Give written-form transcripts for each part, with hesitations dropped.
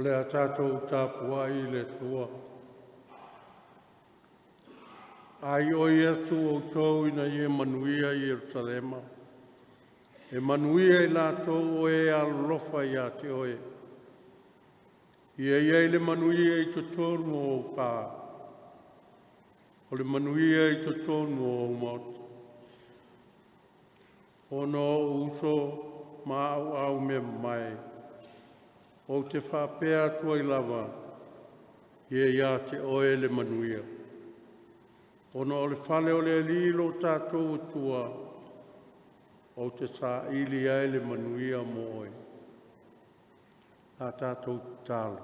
O le a tatou tapuai i le Atua, aioi atu outou ina ia manuia Ierusalema. E manuia i latou o e alolofa ia te oe. Ia i ai le manuia i totonu o ou pā, o le manuia i totonu o ou maota. Ona o ou uso ma au aumeamamae, ou te faapea atu ai lava, ia ia te oe le manuia. Ona o le fale o le Alii lo tatou Atua, ou te saili ai le manuia mo oe. A tatou tatalo.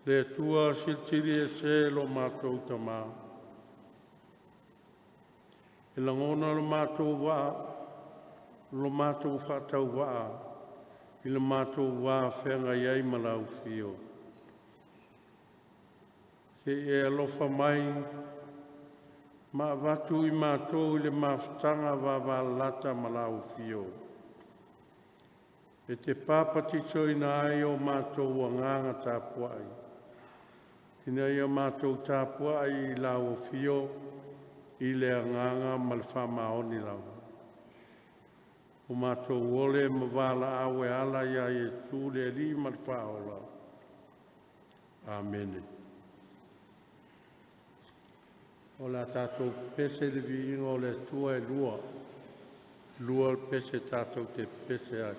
Le Atua Silisili Ese lo matou Tama, e lagona lo matou faatauvaa i le matou va feagai ai ma lau afio. Se i e alofa mai ma avatu i matou i le mafutaga vavalalata ma lau Afio, e te papatisoina ai o matou agaga tapuai, ina ia matou tapuai i lau Afio i le agaga ma le faamaoni lava. O matou ole ma valaau e ala ia Iesu le Alii ma le Faaola. Amene. O le a tatou pepese i le viiga o le Atua e lua, lua pese tatou te pepese ai.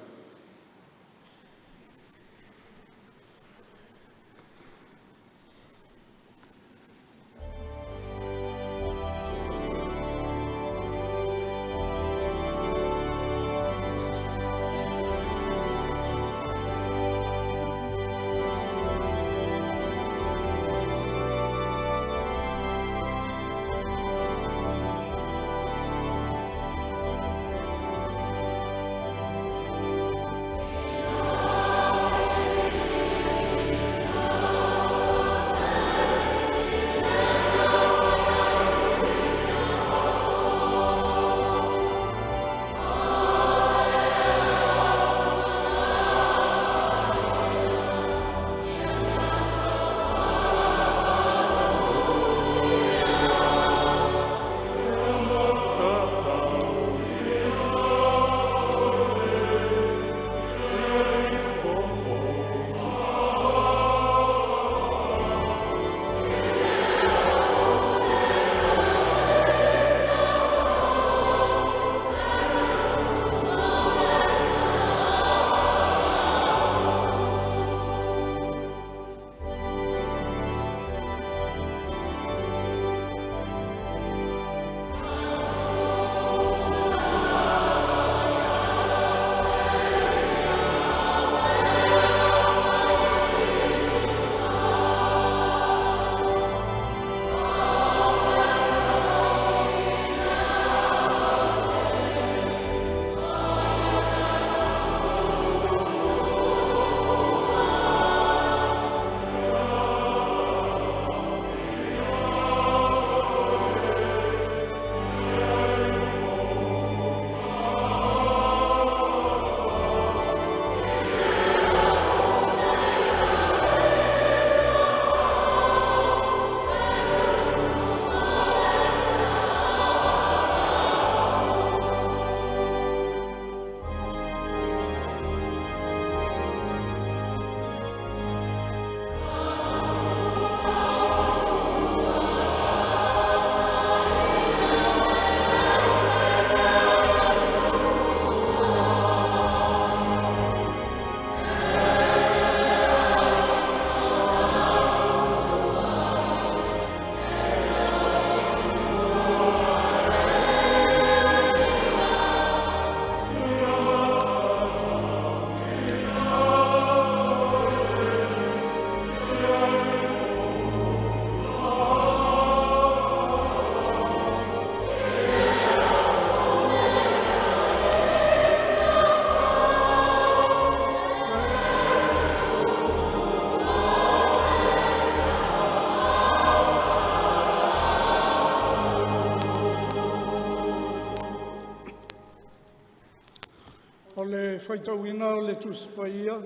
faitauina o le Tusi Paia,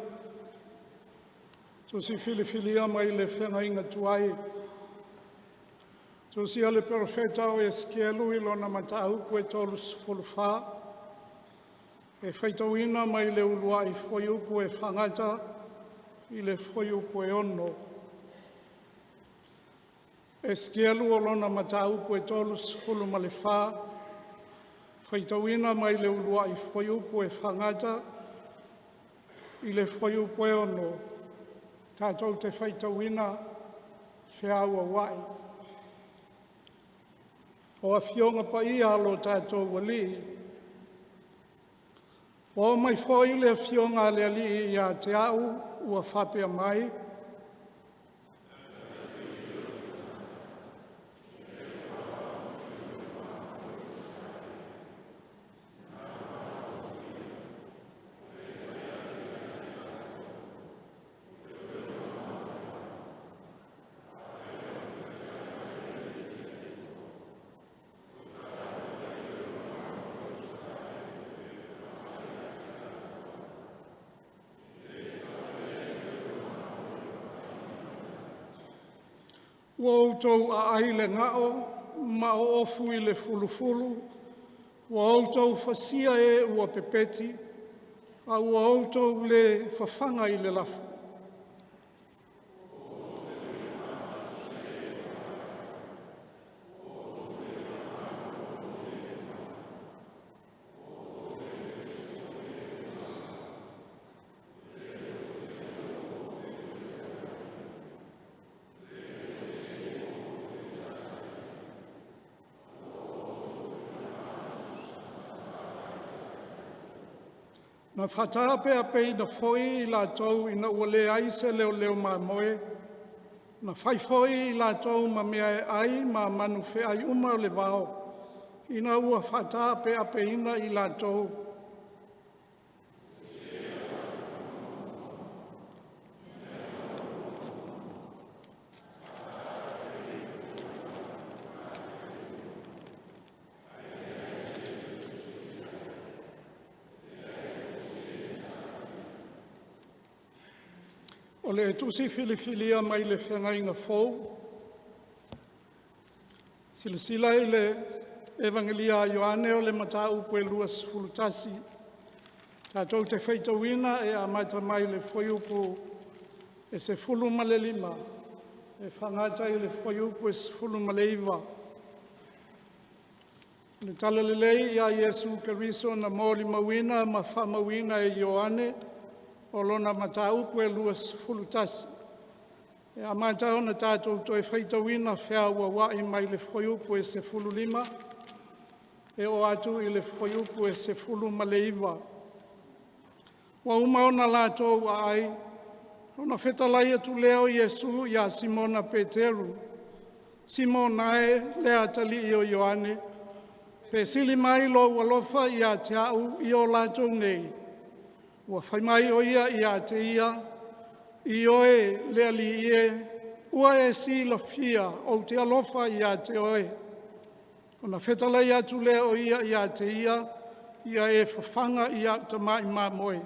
Tusi Filifilia mai le Feagaiga Tuai, tusia e le Perofeta o Esekielu i lona mataupu e 34, e faitauina mai le uluai fuaiupu e fagata i le fuaiupu e 6. Esekielu o lona mataupu e 34, faitauina mai le uluai fuaiupu e fagata i le fuaiupu e 6, tatou te faitauina feauauai. O Afioga Paia a lo tatou Alii, ua oo mai foi le Afioga a le Alii ia te au ua faapea mai, Ua outou aai i le ga'o ma oofu i le fulufulu, ua outou fasia e ua pepeti, a ua outou le fafaga i le lafo. Na faataapeapeina foi i latou ina ua leai se leoleo mamoe, na fai foi i latou ma mea e ai ma manu feai uma o le vao, ina ua faataapeapeina i latou. O le Tusi Filifilia mai le Feagaiga Fou, silasila i le Evagelia a Ioane o le mataupu e 21, tatou te faitauina e amata mai le fuaiupu e 15 e fagata i le fuaiupu e 19. O le Talalelei ia Iesu Keriso na molimauina ma faamauina e Ioane o lona mataupu e 21, e amata ona tatou toe faitauina feauauai mai le fuaiupu e 15 e oo atu i le fuaiupu e 19. Ua uma ona latou aai, ona fetalai atu lea o Iesu ia Simona Peteru, “Simona e, le atalii o Ioane, pe sili mai lou alofa ia te au i o latou nei?” Ua fai mai o ia ia te ia, “Ioe, le Alii e, ua e silafia ou te alofa ia te oe.” Ona fetalai atu lea o ia ia te ia, “Ia e fafaga i au tamai mamoe.”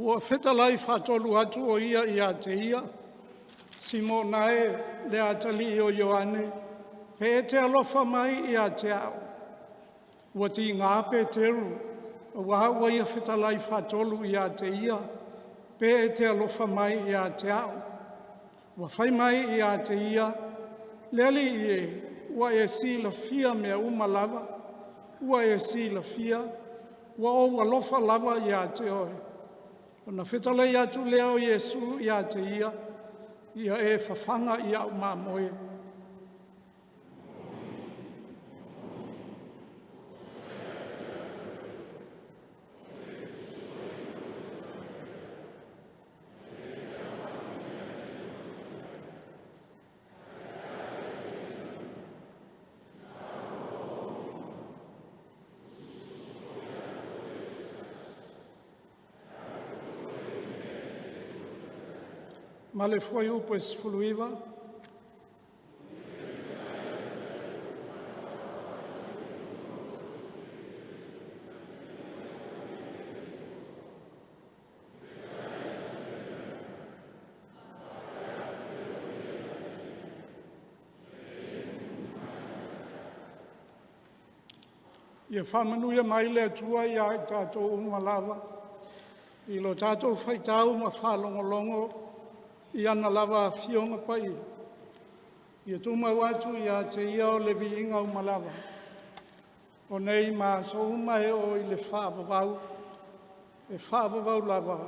Ua fetalai faatolu atu o ia ia te ia, “Simona e, le atalii o Ioane, pe e te alofa mai ia te au?” Ua tiga Peteru auā ua ia fetalai faatolu ia te ia, “Pe e te alofa mai ia te au?” Ua fai mai ia te ia, “Le Alii e, ua e silafia mea uma lava, ua e silafia ua ou alofa lava ia te oe.” Ona fetalai atu lea o Iesu ia te ia, “Ia e fafaga i au mamoe.” ma le fuaiupu e 19. Ia faamanuia mai le Atua ia i tatou uma lava, i lo tatou faitau ma faalogologo i ana lava Afioga Paia. Ia tumau atu ia te Ia o le viiga uma lava, o nei ma aso uma e oo i le faavavau, e faavavau lava.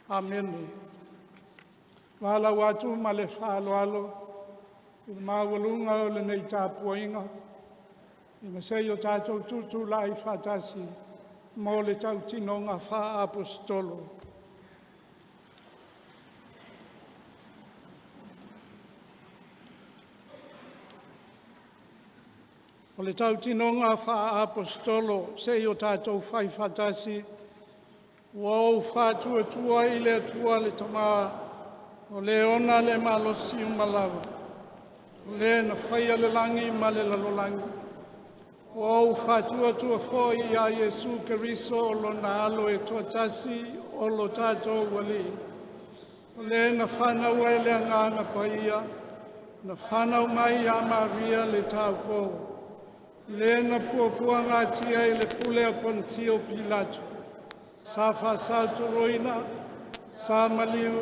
Amene. Valaau atu ma le faaaloalo i le maualuga o lenei tapuaiga, ina se i o tatou tutulai faatasi mo le tautinoga faa-Aposetolo. O le tautinoga faa-Aposetolo se i o tatou fai faatasi, ua ou faatuatua i le Atua le Tama, o le ona le malosi uma lava, o Le na faia le lagi ma le lalolagi. Ua ou faatuatua foi ia Iesu Keriso o Lona Alo e toatasi o lo tatou Alii, o Le na fanau ai le Agaga Paia, na fanau mai ia Maria le taupou, Le na puapuagatia i le pule a Ponitio Pilato, sa faasatoloina, sa maliu,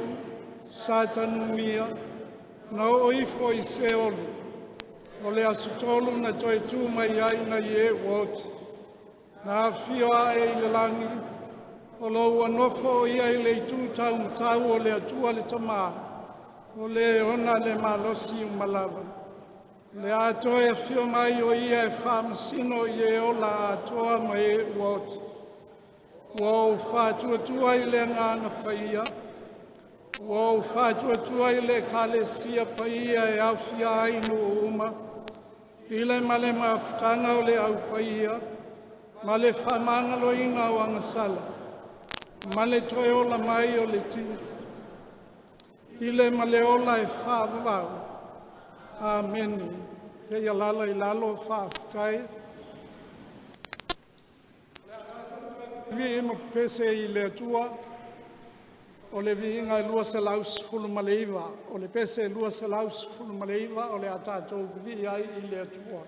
sa tanumia, na oo ifo i Seoli, o le aso tolu na toe tu mai ai nai e ua oti, na afio ae i le lagi, o lo ua nofo o ia i le itu taumatau o le Atua le Tama, o le ona le malosi uma lava. Le a toe afio mai o ia e faamasino i e ola atoa ma e ua oti. Ua ou faatuatua i le Agaga Paia, ua ou faatuatua i le Ekalesia Paia e aofia ai nuu uma, i le ma le mafutaga o le Au Paia, ma le faamagaloina o agasala, ma le toe ola mai o le tino, i le ma le ola e faavavau. Amene. Ia alaala i lalo, faafetai. Vivii ma pepese i le Atua, o le viiga e 219. O le pese 219 o le a tatou vivii ai i le Atua.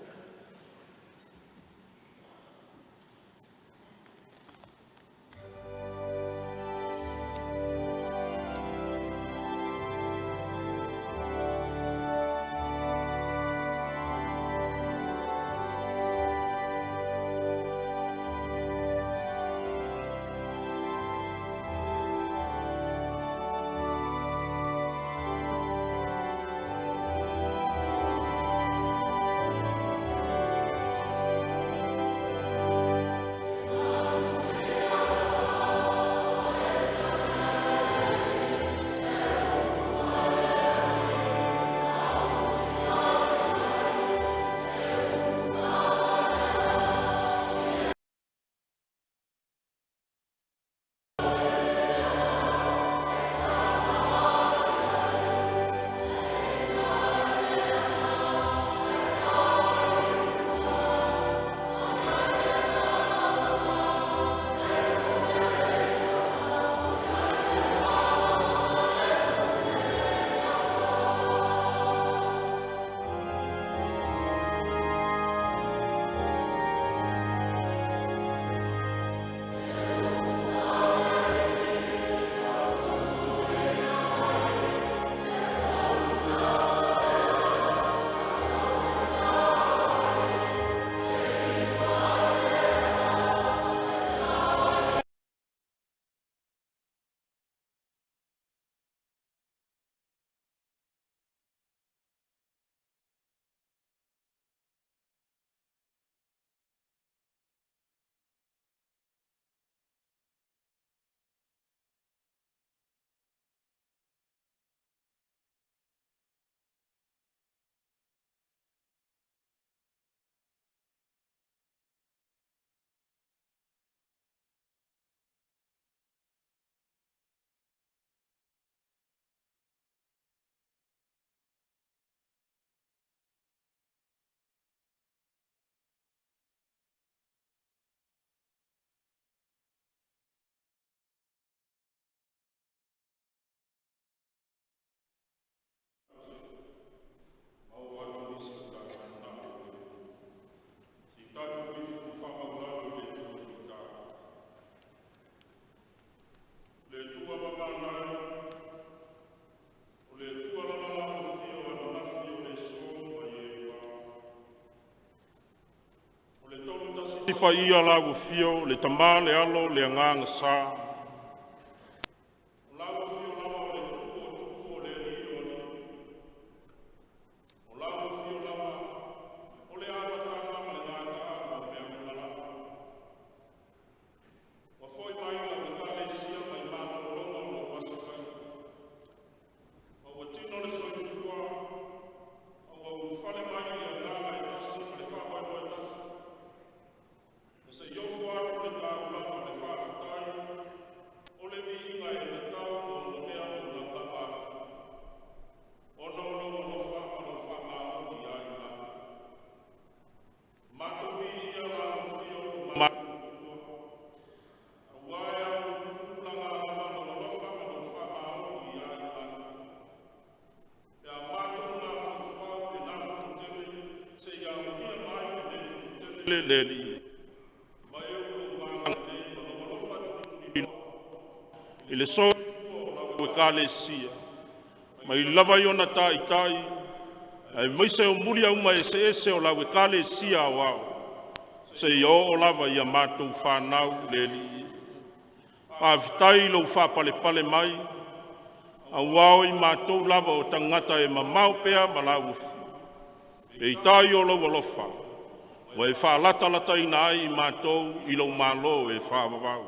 Paia lau Afio le Tama, le Alo, le Agaga Sa. O lau Afio lava o le Tupu o Tupu, o le Alii o Alii. O lau Afio lava o le Amataga ma le Gataaga o mea uma lava. Ua foi mai lau Ekalesia mai malologa o lou Aso Paia, ma ua tino le soifua ma ua ulufale mai i le agaga e tasi ma le faamoemoe tasi, se i ofo atu le taulaga o le faafetai, o le viiga e tatau ona onomea mo lau lava Afio, ona o lou alofa ma lou faamaoni ia i matou. Matou viia lau Afio lo matou Atua, aua e autulaga lava lou alofa ma lou faamaoni ia i matou, pe a matou mafaufau i lena Fonotele seia aulia mai lenei Fonotele le Alii, ma e ou lou agalelei ma lou alofa tulituliloa i le soifua o lau Ekalesia, mai lava i ona taitai aemaise o muliauma eseese o lau Ekalesia Aoao, seia oo lava ia matou fanau le Alii. Faafetai i lou faapalepale mai, aua o i matou lava o tagata e mamao pea ma lau Afio. Peitai o lou alofa ua e faalatalataina ai i matou i lou Malo e faavavau.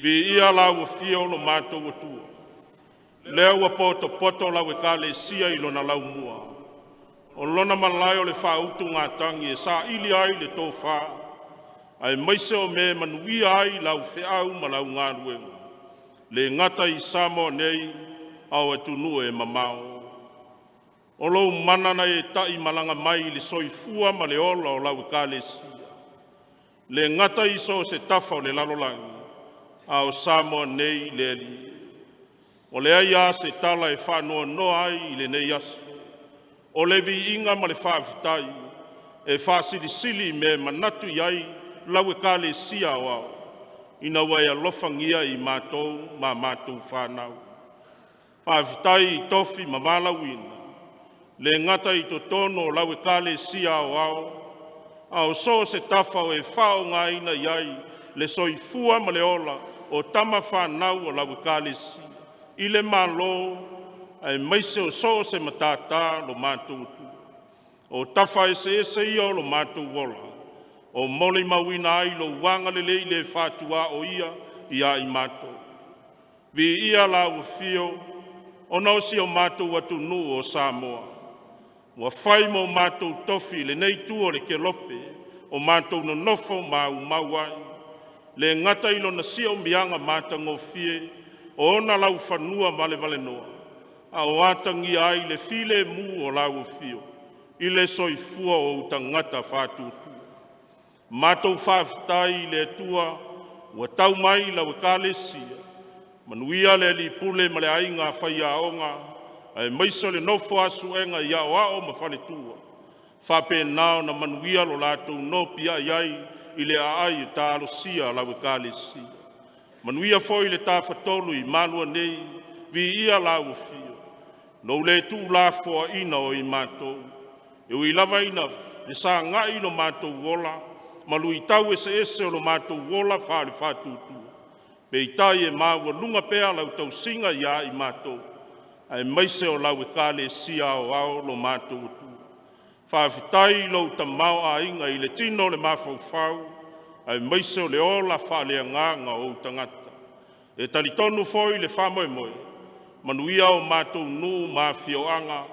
Viia lau Afio lo matou Atua, lea ua potopoto lau Ekalesia i lona laumua, o lona malae o le faautugatagi e saili ai le tofa, aemaise o mea e manuia ai lau feau ma lau galuega, e le gata i Samoa nei, a o atunuu e mamao. O lou mana na e taimalaga mai i le soifua ma le ola o lau Ekalesia, e le gata i so o se tafa o le lalolagi, a o Samoa nei le Alii. Ua leai lava se tala e faanoanoa ai i lenei aso, o le viiga ma le faafetai e faasilisili i mea e manatu i ai lau Ekalesia Aoao, ina ua e alofagia i matou ma matou fanau. Faafetai i tofi ma valaauina, e le gata i totonu o lau Ekalesia Aoao, a o so o se tafa o e faaaogaina i ai le soifua ma le ola o tama fanau a lau Ekalesia i le Malo aemaise o so o se matata lo matou atunuu. O tafa eseese ia o lo matou ola, o molimauina ai lou agalelei le faatuaoia ia i matou. Viia lau Afio ona o si o matou atunuu o Samoa, ua fai mo matou tofi i lenei itu o le kelope o matou nonofo maumau ai, e le gata i lona siomiaga matagofie o ona laufanua valevalenoa, a o atagia ai le filemu o lau Afio i le soifua o ou tagata faatuatua. Matou faafetai i le Atua ua tau mai i lau Ekalesia, manuia le alii pule ma le aiga faiaoga, aemaise o le nofo a suega i aoao ma faletua, faapena ona manuia lo latou nopiai ai i le aai e talosia lau Ekalesia. Manuia foi le Tafatolu i Malua nei, viia lau Afio, lou le tuulafoaiina o i matou. E ui lava ina fesagai lo matou ola ma luitau eseese o lo matou ola faale-faatuatua, peitai e maualuga pea lau tausiga ia i matou, aemaise o lau Ekalesia Aoao lo matou Atua. Faafetai i lou tamaoaiga i le tino o le mafaufau aemaise o le ola faaleagaga o ou tagata. E talitonu foi le faamoemoe, manuia o matou nuu ma afioaga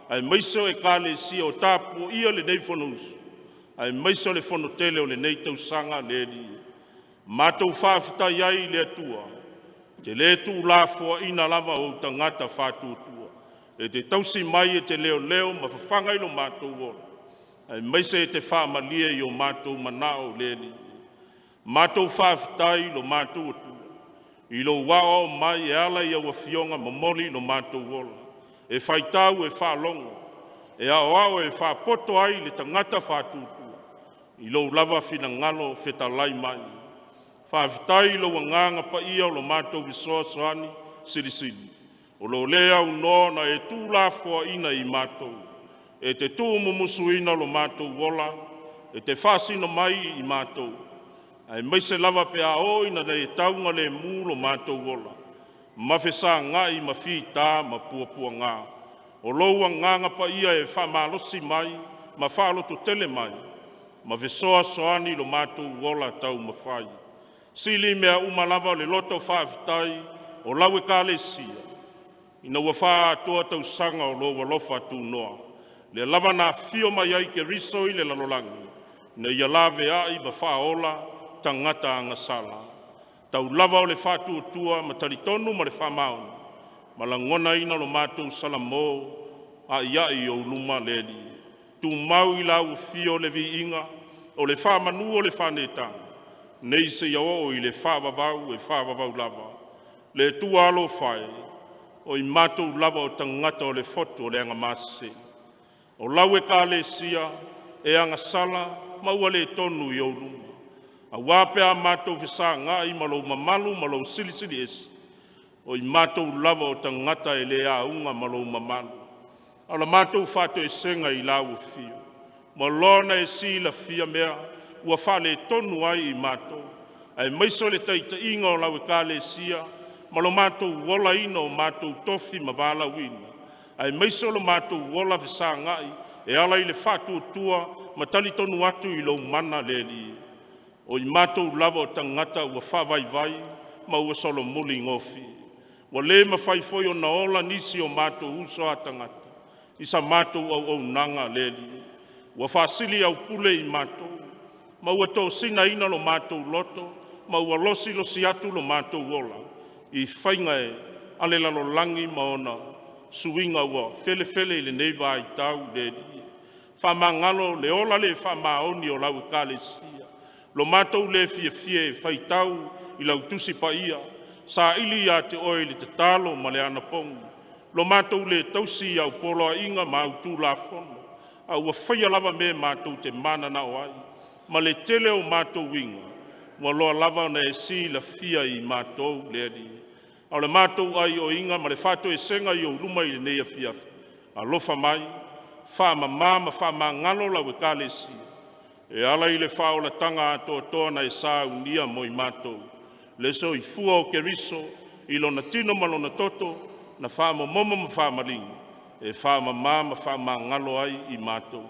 aemaise o Ekalesia o tapuaia lenei Fonousu, aemaise o le Fonotele o lenei tausaga le Alii. Matou faafetai ai i le Atua, e te le tuulafoaiina lava ou tagata faatuatua, e te tausi mai, e te leoleo ma fafaga i lo matou ola, aemaise e te faamalie i o matou manao le Alii. Matou faafetai i lo matou Atua i lou aoao mai e ala i au afioga momoli lo matou ola, e faitau e faalogo, e aoao e faapoto ai le tagata faatuatua i lou lava finagalo fetalai mai. Faafetai i lou Agaga Paia o lo matou fesoasoani silisili, o lo o le aunoa ona e tuulafoaiina i matou, e te tuumumusuina lo matou ola. e te faasino mai i matou, aemaise lava pe a oo ina le taugalemu lo matou ola, ma fesagai ma fita ma puapuaga. O lou Agaga Paia e faamalosi mai ma faalototele mai, ma fesoasoani i lo matou ola taumafai. Sili mea uma lava o le loto faafetai o lau Ekalesia, ina ua faaatoa tausaga o lou alofa tunoa, lea lava na afio mai ai Keriso i le lalolagi, ina ia laveai ma faaola tagata agasala. Tau lava o le faatuatua ma talitonu ma le faamaoni, ma lagonaina lo matou salamo aiai i ou luma le Alii. Tumau i lau afio le viiga o le faamanu o le faanetaga, nei seia oo i le faavavau e faavavau lava. Le Atua alofa e, o i matou lava o tagata o le fotu o le agamase, o lau Ekalesia e agasala ma ua le tonu i ou luma. Auā pe a matou fesagai ma lou mamalu ma lou Silisili Ese, o i matou lava o tagata e le auga ma lou mamalu. A o la matou faatoesega i lau afio, ua loa ona e silafia mea ua faaletonu ai i matou, aemaise o le taitaiga o lau Ekalesia ma lo matou olaina o matou tofi ma valaauina, aemaise o lo matou ola fesagai e ala i le faatuatua ma talitonu atu i lou mana le Alii. O i matou lava o tagata ua faavaivai ma ua solomuli gofie. Ua le mafai foi ona ola nisi o matou uso a tagata i sa matou auaunaga le Alii. Ua faasiliaupule i matou, ma ua tosinaina lo matou loto ma ua losilosi atu lo matou ola i faiga a le lalolagi ma ona suiga ua felefele i lenei vaitau le Alii. Faamagalo le ola le faamaoni o lau Ekalesia, lo matou le fiafia e faitau i lau Tusi Paia, saili ia te Oe i le tatalo ma le anapogi, lo matou le tausi i au poloaiga ma au tulafono, a ua faia lava mea matou te mananao ai, ma le tele o matou uiga, ua loa lava ona e silafia e i matou le Alii. A o le matou aioiga ma le faatoesega i ou luma i lenei afiafi, alofa mai, faamama ma faamagalo lau Ekalesia e ala i le faaolataga atoatoa na e saunia mo i matou, le soifua o Keriso i lona tino ma lona toto na faamomomo ma faamaligi, e faamama ma faamagalo ai i matou.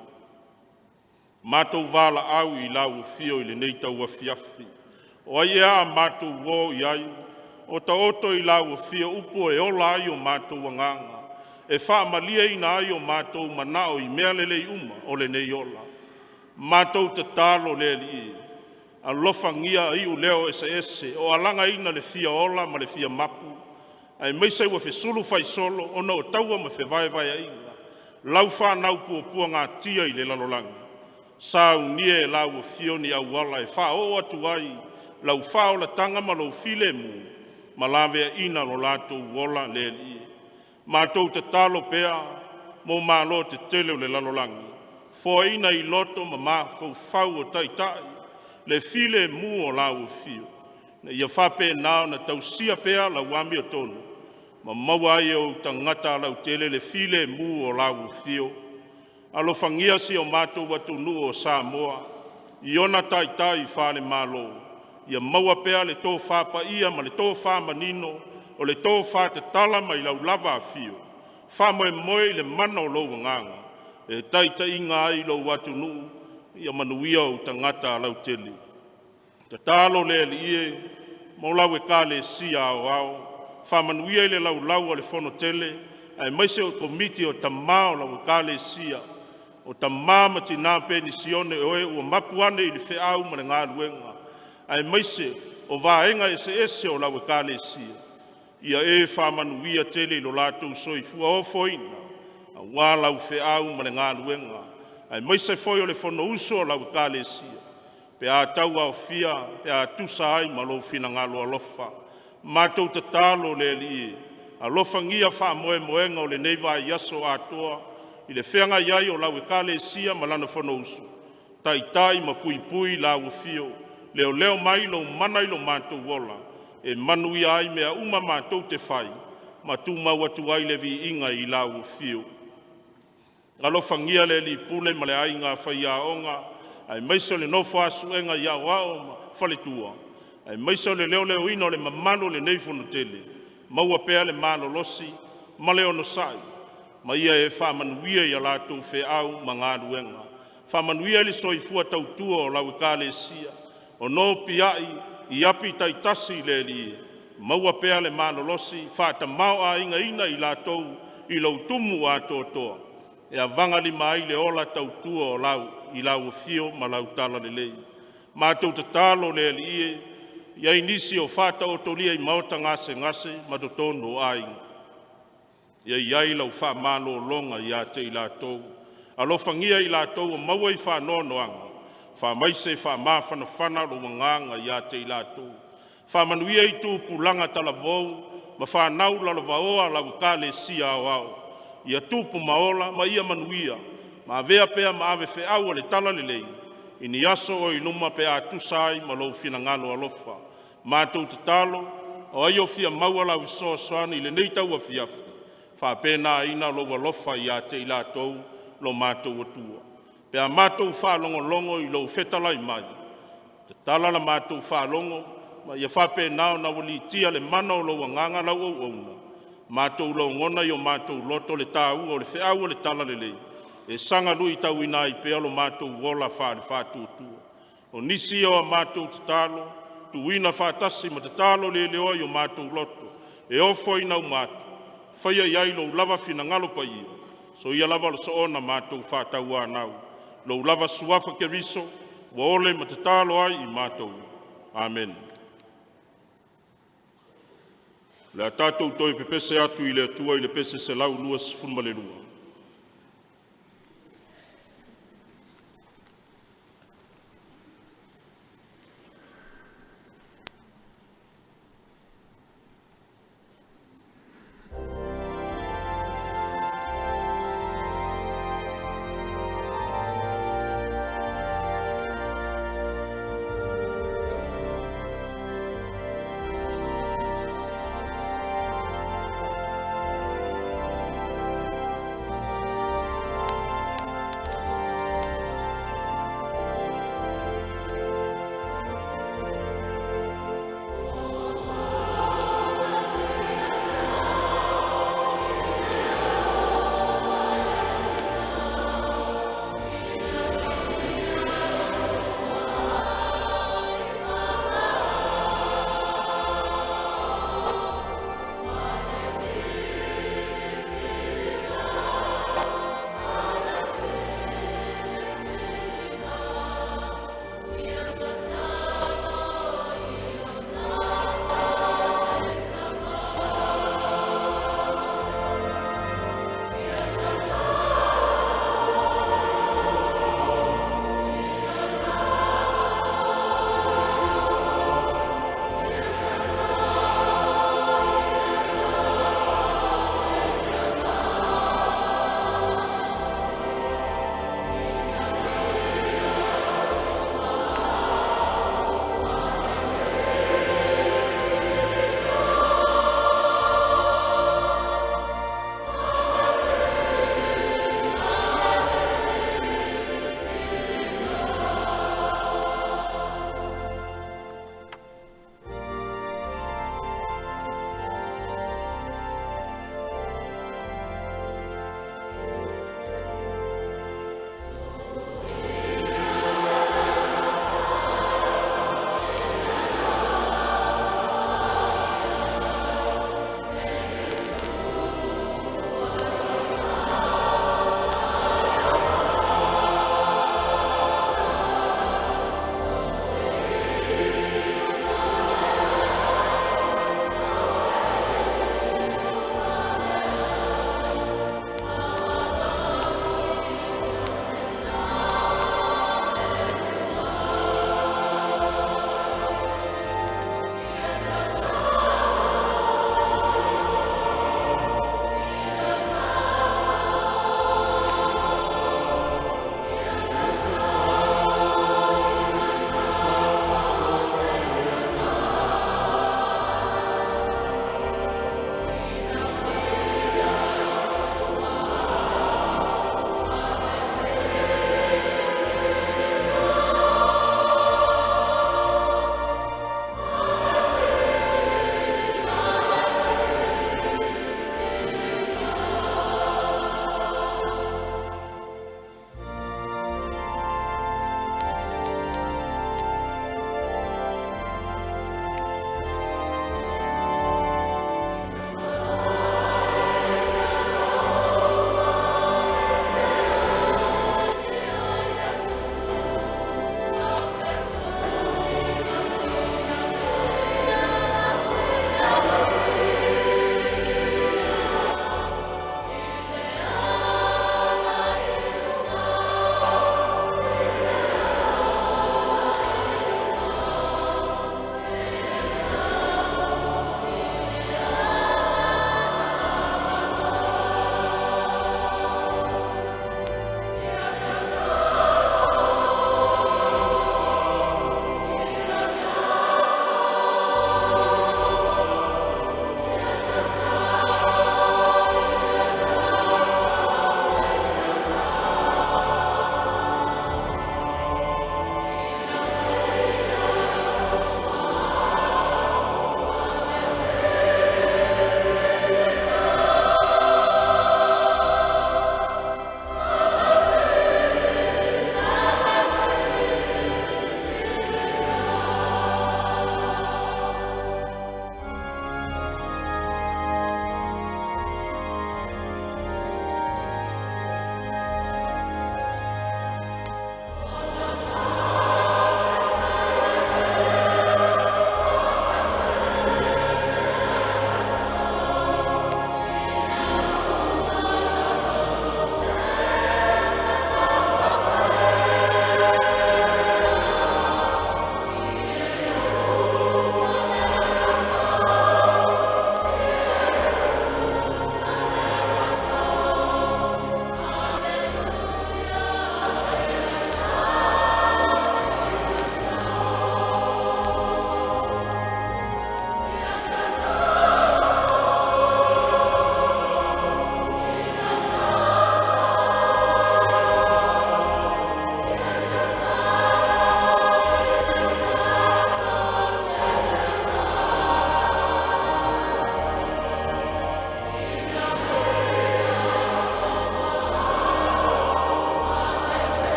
Matou valaau i lau afio i lenei tauafiafi, o ai ea a matou o i ai? O taoto i lau afio upu e ola ai o matou agaga, e faamalieina ai o matou manao i mea lelei uma o lenei ola. Matou tatalo le Alii e, alofagia iuleo eseese o alagaina le fia ola ma le fia mapu, aemaise ua fesulufaisolo ona o taua ma fevaevaeaiga, lau fanau puapuagatia i le lalolagi, saunia e lau Afio ni auala e faaoo atu ai lau faaolataga ma lou filemu ma laveaina lo latou ola le Alii. Matou tatalo pea mo malo tetele o le lalolagi, foaina i loto ma mafaufau o taitai le filemu o lau afio, ina ia faapena ona tausia pea lau amiotonu ma maua ai e ou tagata lautele le filemu o lau afio. Alofagia si o matou atunuu o Samoa i ona taitai faale-Malo, ia maua pea le tofa paia ma le tofa manino, o le tofa tatala mai lau lava afio. Faamoemoe i le mana o lou Agaga e taitaiina ai lou atunuu, ia manuia ou tagata lautele. Tatalo le Alii e mo lau Ekalesia Aoao, faamanuia i le laulau a le Fono Tele aemaise o Komiti o Tama o lau Ekalesia, o tama ma tina penisione o e ua mapu ane i le feau ma le galuega, aemaise o vaega eseese o lau Ekalesia. Ia e faamanuia tele i lo latou soifua ofoina aua lau feau ma le galuega, aemaise foi o le Fonousu a lau Ekalesia pe a tauaofia pe a tusa ai ma lou finagalo alofa. Matou tatalo le Alii e, alofagia faamoemoega o lenei vaiaso atoa i le feagai ai o lau Ekalesia ma lana fonousu, taitai ma puipui lau afio, leoleo mai lou mana i lo matou ola e manuia ai mea uma matou te fai ma tumau atu ai le viiga i lau afio. Alofagia le alii pule ma le aiga faiaoga aemaise o le nofo a suega i aoao ma faletua, aemaise o le leoleoina o le mamalu o lenei fonotele, maua pea le malolosi ma le onosai, ma ia e faamanuia i a latou feau ma galuega. Faamanuia i le soifua tautua o lau Ekalesia o nopiai i api taitasi i le Alii, maua pea le malolosi e faatamaoaigaina i latou i lou tumu atoatoa e avagalima ai le ola tautua o lau i lau afio ma lau talalelei. Matou tatalo le Alii e, i ai nisi o faataotolia i maota gasegase ma totonu o aiga, ia i ai lau faamalologa ia te i latou, alofagia i latou ua maua i faanoanoaga, faamaise faamafanafana lou agaga ia te i latou. Faamanuia i tupulaga talavou ma fanau lalovaoa a lau Ekalesia Aoao, ia tupu ma ola ma ia manuia. Avea pea ma ave feau o le talalelei i ni aso o i luma pe a tusa ai ma lou finagalo alofa. Matou tatalo, o ai o fia maua lau fesoasoani i lenei tauafiafi, faapenaina lou alofa ia te i latou, lo matou Atua, pe a matou faalogologo i lou fetalai mai, tatala la matou faalogo ma ia faapena ona ulitia le mana o lou agaga lau auauna, matou logona i o matou loto le taua o le feau o le talalelei e saga luitauina ai pea lo matou ola faale-faatuatua. O nisi ia o a matou tatalo, tuuina faatasi ma tatalo le leoa i o matou loto e ofoina uma atu, faia i ai lou lava finagalo paia. Soia lava le soona matou faatauanau lou lava suafa Keriso ua ole ma tatalo ai i matou. Amene. O le a tatou toe pepese atu i le Atua i le pese 122.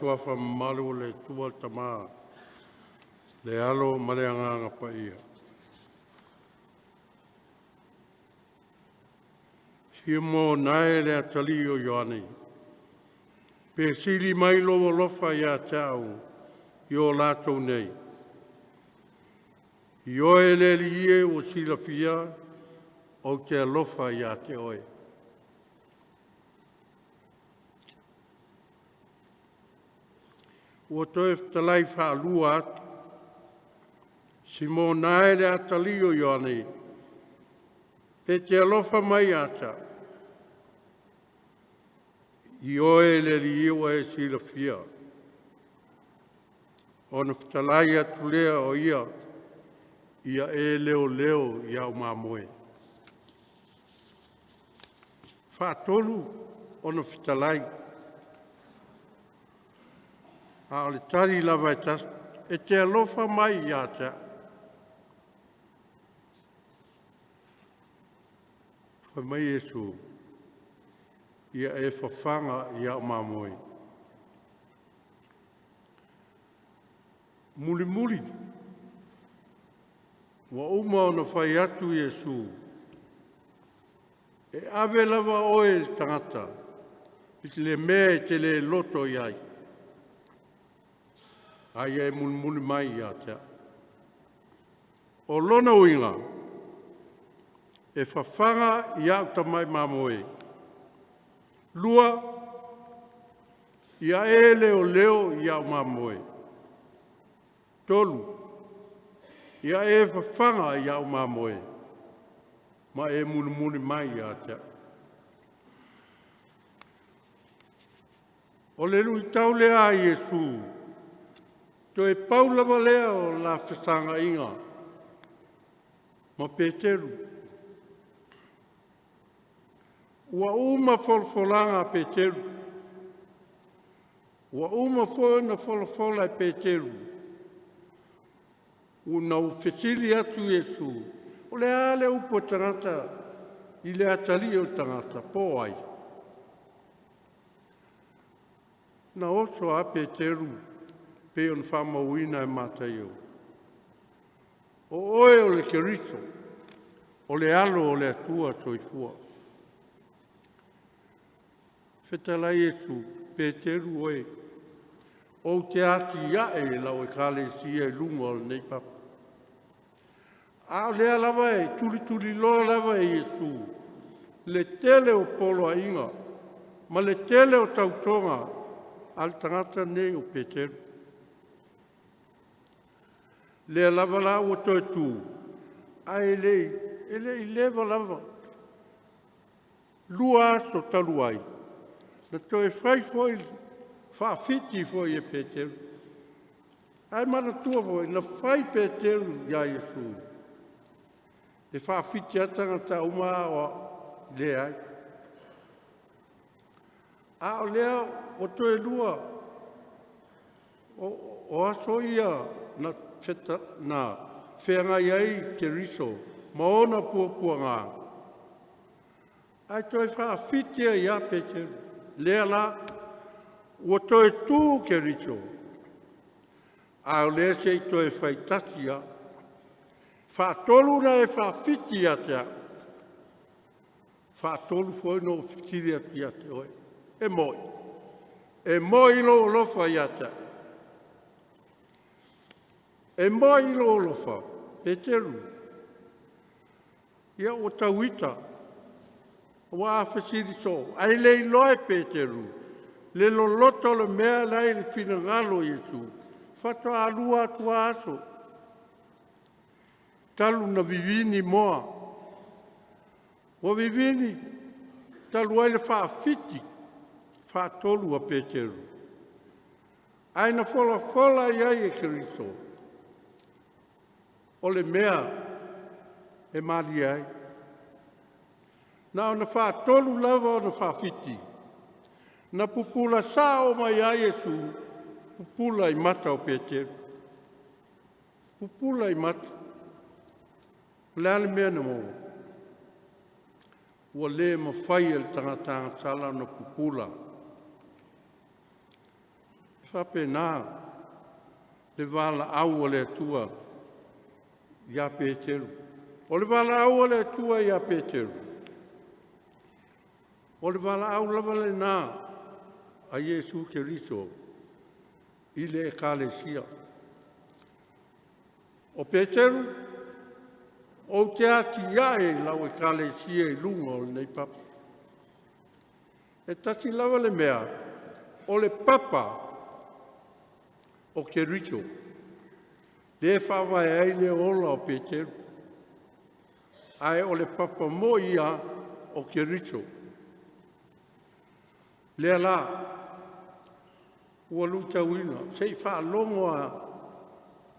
Suafa mamalu o le Atua le Tama, le Alo ma le Agaga Paia. Simona e le atalii o Ioane, pe sili mai lou alofa ia te au i o latou nei. Ioe le Alii e, ua silafia ou te alofa ia te oe. Ua toe fetalai faalua atu, Simona e le atalii o Ioane, e te alofa mai ia te au. Ioe le Alii ua e silafia. Ona fetalai atu lea o ia, ia e leoleo i au mamoe. Faatolu ona fetalai, a o le tali lava e tasi, e te alofa mai ia te au. Fai mai Iesu, ia e fafaga i au mamoe. Mulimuli, ua uma ona fai atu Iesu, e ave lava oe e le tagata i le mea e te le loto i ai, a ia e mulimuli mai ia te au. O lona uiga, e fafaga i au tamai mamoe. Lua, ia e leoleo i au mamoe. Tolu, ia e fafaga i au mamoe ma e mulimuli mai ia te au. O le luitau lea a Iesu, toe pau lava lea o la fesagaiga ma Peteru. Ua uma folafolaga a Peteru. Ua uma foi ona folafola e Peteru ina ua fesili atu Iesu, “O le a le upu a tagata i le Atalii o le Tagata, po o ai?” Na oso a Peteru pei ona faamauina e Mataio. O oe o le Keriso, o le Alo o le Atua soifua. Fetalai Iesu, “Peteru oe, ou te atiae lau Ekalesia i luga o lenei papa.” A o lea lava e tulituliloa lava e Iesu le tele o poloaiga ma le tele o tautoga a le tagata lenei o Peteru. Lea lava la ua toe tu, ae le i leva lava 2 aso talu ai, na toe fai foi faafiti foi e Peteru. Ae manatua foi, na fai Peteru ia Iesu, e faafiti lava tagata uma a o au leai. A o lea ua toe lua o aso ia na feagai ai Keriso ma ona puapuaga, ae toe faafiti ai lava Peteru. Lea la ua toe tu Keriso, a o lea se i toe faitasi lava. Faatolu ona e faafiti ia te au, faatolu foi ona ou fesili atu ia te oe. E moi, e moi lou alofa ia te au. E moi lou alofa, Peteru. Ia ua tauita, aua a fesili soo, ae le iloa e Peteru le loloto o le mea la e i le finagalo o Iesu, faatoa 2 atu lava aso talu ona vivini moa. Ua vivini talu ai le faafiti faatolu a Peteru, ae na folafola i ai e Keriso o le mea e malie ai. Na ona faatolu lava ona faafiti, na pupula sao mai lava Iesu, pupula i mata o Peteru, pupula i mata. O le a le mea na maua? Ua le mafai e le tagata agasala ona pupula. Faapena le valaau a le Atua ia Peteru. O le valaau a le Atua ia Peteru, o le valaau lava lena a Iesu Keriso i le Ekalesia. O Peteru, ou te atiae lau Ekalesia i luga o lenei papa. E tasi lava le mea, o le papa o Keriso, lea e faavae ai le ola o Peteru, ae o le papa moi lava o Keriso. Lea la ua luitauina, se i faalogo lava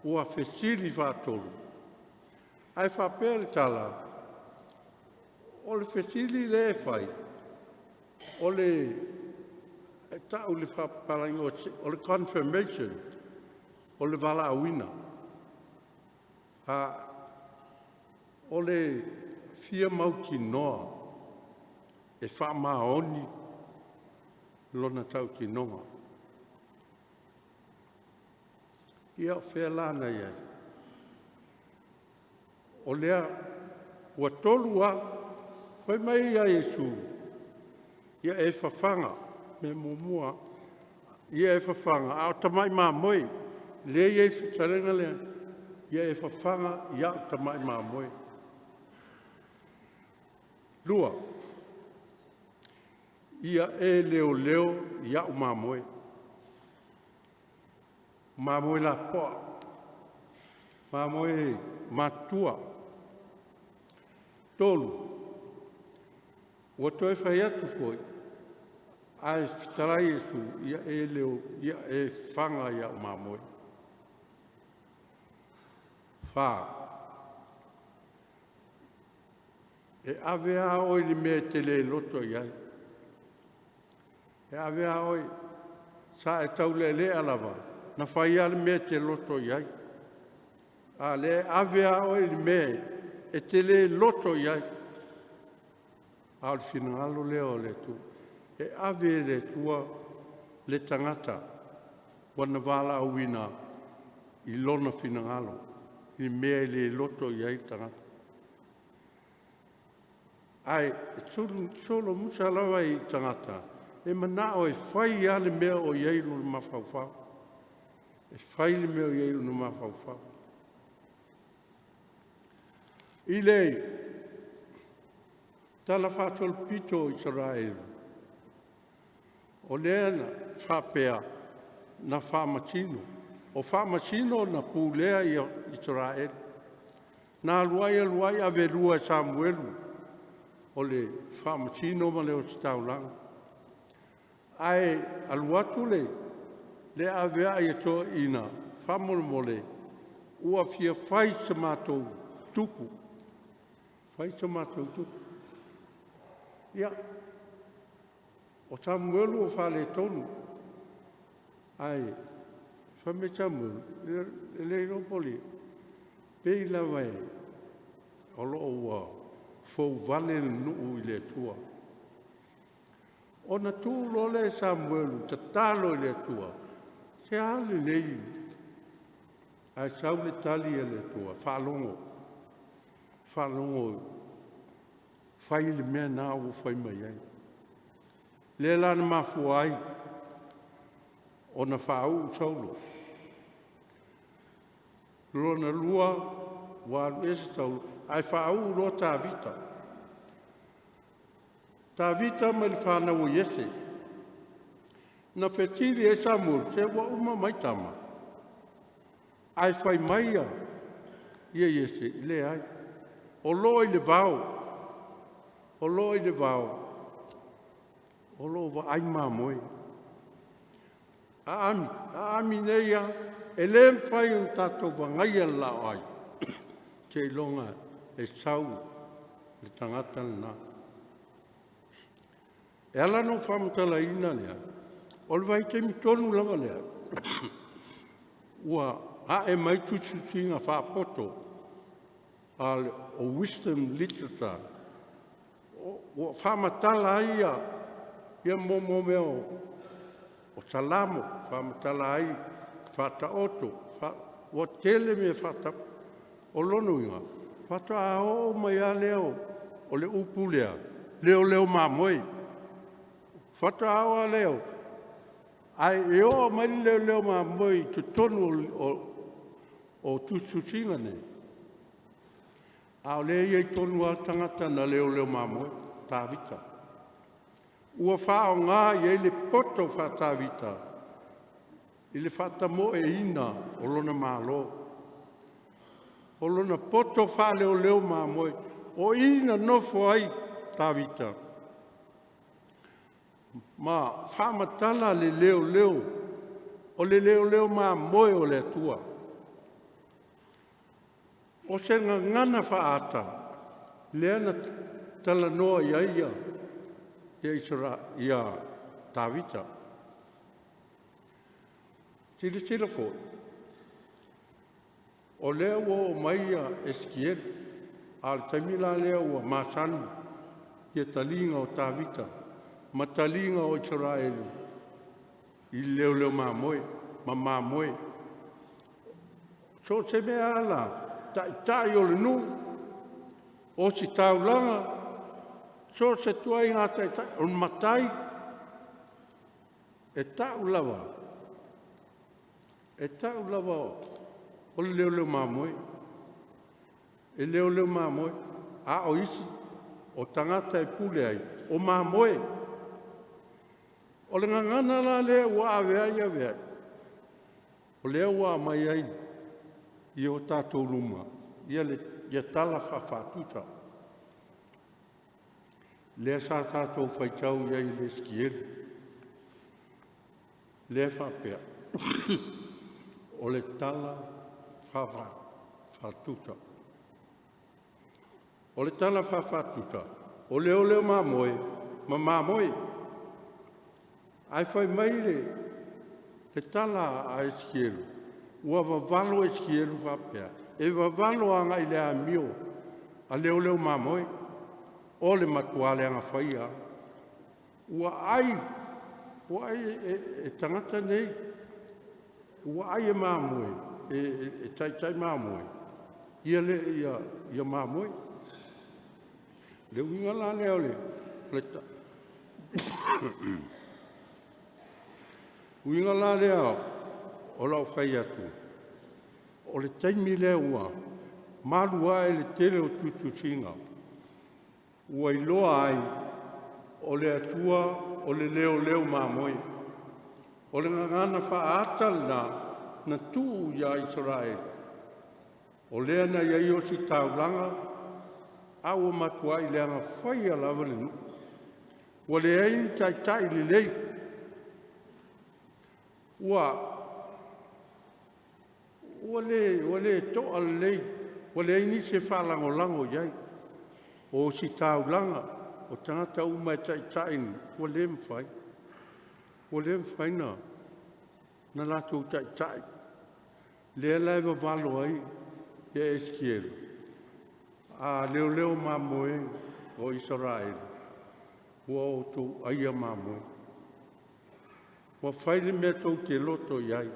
ua fesili faatolu, ae faapea le tala, o le fesili lea e fai, o le e tau i le faapapalagi o le confirmation, o le valaauina. O le fia mautinoa e faamaoni lona tautinoga. Ia o fea la na i ai? O lea ua tolu lava. Fai mai ia Iesu, “Ia e fafaga.” Mea muamua lava, ia e fafaga, a o tamai mamoe. Lea e i ai le fetalaiga lea, “Ia e fafaga i au tamai mamoe.” Lua, ia e leoleo i au mamoe, mamoe lapoa, mamoe matutua. Tolu, ua toe fai atu foi, ae fetalai Iesu, “Ia e leo, ia e fafaga i au mamoe.” Fa, e ave lava oe i le mea e te le loto i ai. E ave lava oe, sa e taulealea lava, na fai lava le mea e te loto i ai. A o lea e ave lava oe i le mea e te le loto i ai. A o le finagalo lea o le Atua. E ave e le Atua le tagata ua na valaauina i lona finagalo, i mea e le loto i ai le tagata. Ae solomusa lava i tagata e manao e fai lava le mea o i ai lona mafaufau. E fai le mea o i ai lona mafaufau. I le talafaasolopito o Isaraelu, o lea na faapea na faamasino. O faamasino na pulea ia Isaraelu. Na alu ai alu ai ave lua e Samuelu o le faamasino ma le ositaulaga. Ae alu atu le le aveai e toeaiina, faamolemole ua fia fai se matou tupu, fai so matou tupu. Ia, o Samuelu ua faaletonu, ae fai mai Samuelu, e le iloa po o le pei lava e o lo o ua fouvale le nuu i le Atua. Ona tu loa lea o Samuelu tatalo i le Atua, se a lenei? Ae sau le tali a le Atua, faalogo, faalogo, fai le mea lena ua fai mai ai. Lea la na mafua ai ona faauu Saulo. Lona lua, ua alu ese Saulo ae faauu loa Tavita. Tavita mai le fanau a Iese. Na fesili ai Samuelu, se ua uma mai tama? Ae fai mai ia Iese, leai, o lo o i le vao, o lo o i le vao, o lo o vaai mamoe. Aami, aami nei lava, e le mafai ona tatou vagaia le laoai seiloga e sau le tagata lena. E ala ona ou faamatalaina lea, o le vaitaimi tonu lava lea ua ae mai tusitusiga faapoto a o wisdom literature ua faamatala ai ia mo mea o O Salamo, faamatala ai Faataoto, ua tele mea o lona uiga, faatoa oo mai lava lea o le upu lea, leoleo mamoe. Faatoa oo lava lea, ae e oo mai le leoleo mamoe i totonu o tusitusiga nei, a o lea e i ai tonu lava le tagata na leoleo mamoe, Tavita. Ua faaaoga i ai le poto faa-Tavita i le faatamoeina o lona malo. O lona poto faaleoleo mamoe, o i na nofo ai Tavita ma faamatala le leoleo, o le leoleo mamoe o le Atua. O se gagana faaata lea na talanoa i ai ia Tavita. Silasila foi, o lea ua oo mai Esikielu, a o le taimi la lea ua masani ia taliga o Tavita ma taliga o Isaraelu i le leoleo mamoe ma mamoe. So o se mea lava la, taitai o le nuu, ositaulaga, so o se ituaiga taitai, o le matai, e tau lava, e tau lava o le leoleo mamoe. E leoleo mamoe, a o isi o tagata e pule ai, o mamoe. O le gagana la lea ua ave ai ave ai, o lea ua aumai ai i o tatou luma ia tala faafaatusa lea sa tatou faitau i ai i le Esikielu, lea e faapea, o le tala faafaatusa. O le tala faafaatusa, o leoleo mamoe ma mamoe. Ae fai mai le tala a Esikielu, ua vavalo Esikielu faapea, e vavalo agai i le amio a leoleo mamoe, o le matua leaga faia lava. Ua ai, ua ai e tagata nei, ua ai e mamoe, e taitai mamoe, ia mamoe. Le uiga la lea o le uiga la lea o lau fai atu, o le taimi lea ua malu ae le tele o tusitusiga, ua iloa ai o le Atua o le leoleo mamoe. O le gagana faaata lena na tuu ia Isaraelu, o lea na i ai ositaulaga a ua matuai leaga faia lava le nuu. Ua leai ni taitai lelei. Ua le to'a lelei, ua leai nisi e faalagolago i ai. O ositaulaga, o tagata uma e taitai, ua le mafai, ua le mafai ona latou taitai. Lea la e vavalo ai Esikielu, a leoleo mamoe o Isaraelu, ua outou aia mamoe. Ua fai le mea tou te loto i ai,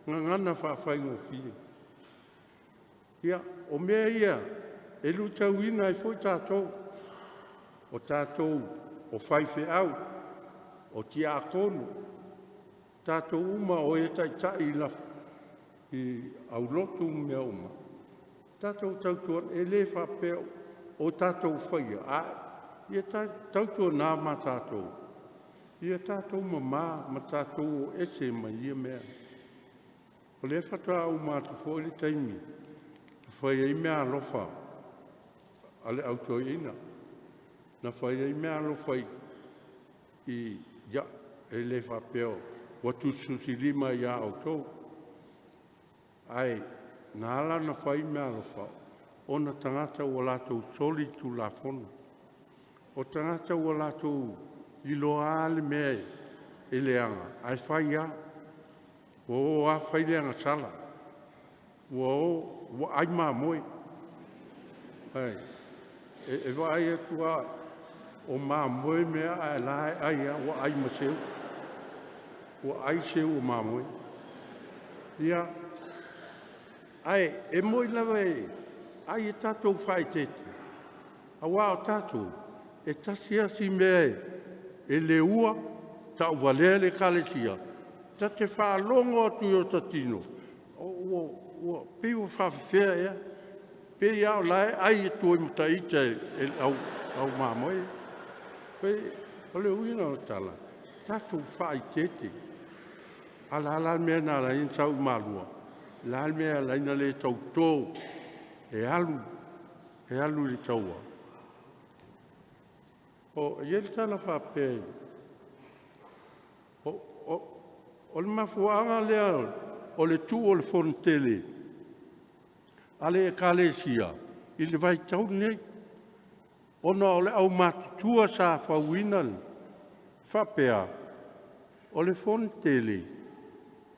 gagana faafaigofie. Ia, o mea ia e luitauina ai foi tatou, o tatou o faifeau, o tiakono, tatou uma o e taitai i aulotu ma mea uma, tatou tautua, e le faapea o tatou faia, a ia tautuana ma tatou, ia tatou mama ma tatou o ese ma ia mea. O lea faatoa uma atu foi le taimi na fai ai meaalofa a le au toeaina, na fai ai meaalofa i ia, e le faapea ua tusitusilima ia outou, ae na ala ona fai meaalofa, ona o tagata ua latou soli le tulafono, o tagata ua latou iloa lava le mea e leaga ae fai lava. Ua o lava fai le agasala, ua o ua ai mamoe. E vaai atu lava o mamoe mea, a o la e ai lava, ua ai ma seu. Ua ai seu o mamoe. Ia, ae e moi lava e ai e tatou faaeteete, aua o tatou, e tasi lava si mea e leua, tauvalea le Ekalesia, ta te faalogo atu i ota tino, ua pei ua faafefea ea, pei lava o la e ai atu ai ma ita e le au mamoe. Pei o le uiga o le tala, tatou faaeteete. A o le a la le mea na ala ai ona sau i Malua? O le a le mea e ala ai ona le tauto e alu e alu i le taua? E i ai le tala faapea, o le mafuaaga lea o le tuu o le Fonotele a le Ekalesia i le vaitau lenei, ona o le aumatutua sa fauina le faapea, o le Fonotele